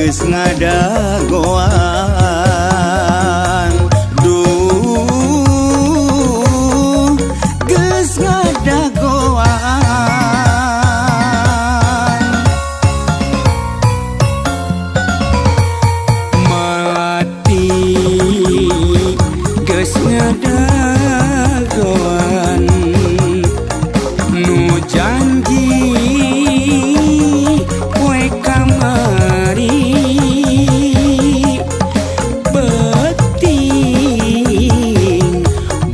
Geus ngadagoan. Duh, geus ngadagoan. Melati geus ngadagoan, nu janji poe kamari, beuting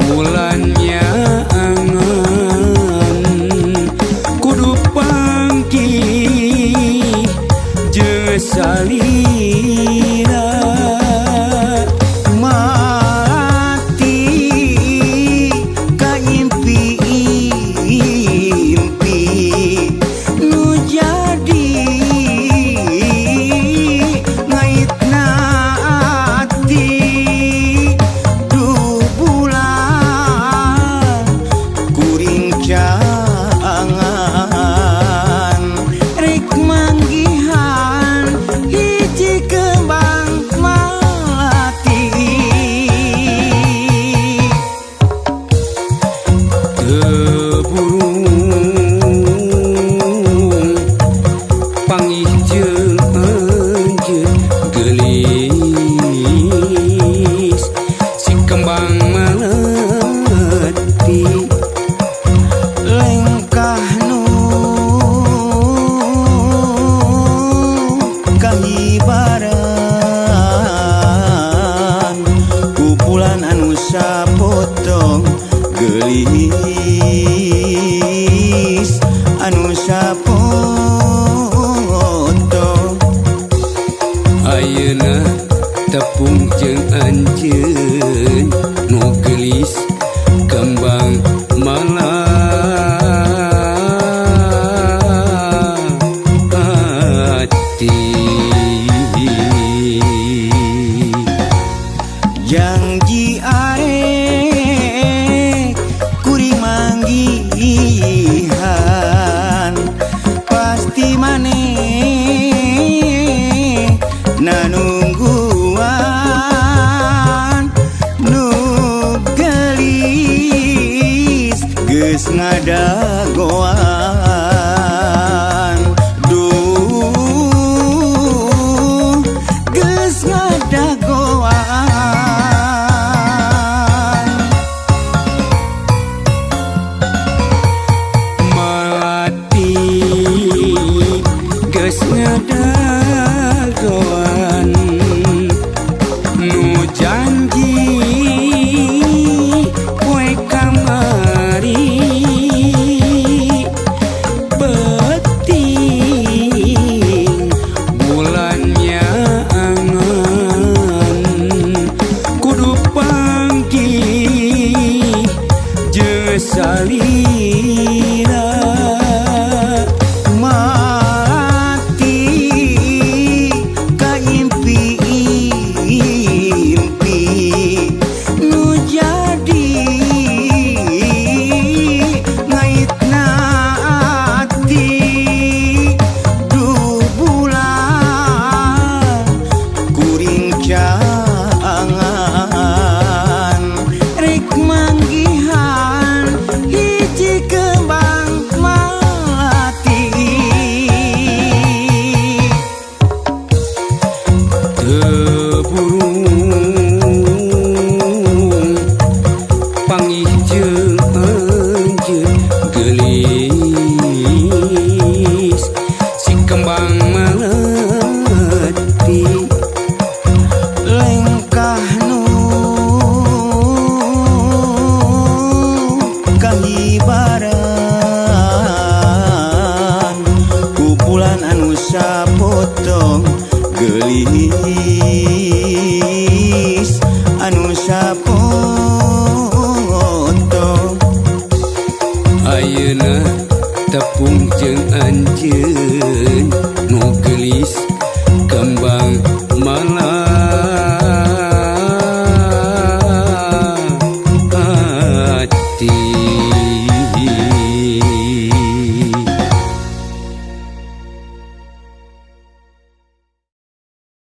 bulannya angan kudu panggih jeung salira. Mati ka impi-impi nu jadi ngaitna ati. Duh, bulan kuring cangan rek manggihan hiji kembang melati. Teu burung panggih jeung anjeun geulis si kembang melati. Lengkah nu kahibaran kumpulan anu sapotong geulis anu sapotong. Ayeuna tepung jeung anjeun nu geulis kembang melati. Janji arek kuring manggihan, pasti maneh nanungguan nu geulis geus ngadagoan. Duh, geus ngadagoan. Melati geus ngadagoan, nu janji poe kamari, beuting bulannya angan kudu panggih jeung salira. Mati ka impi-impi nu jadi ngaitna ati. Duh, bulan kuring cangan rek manggihan hiji kembang melati. Teu burung panggih jeung anjeun geulis si kembang melati. Lengkah nu kahibaran kumpulan anu sapotong geulis anu sapotong. Ayeuna tepung jeung anjeun.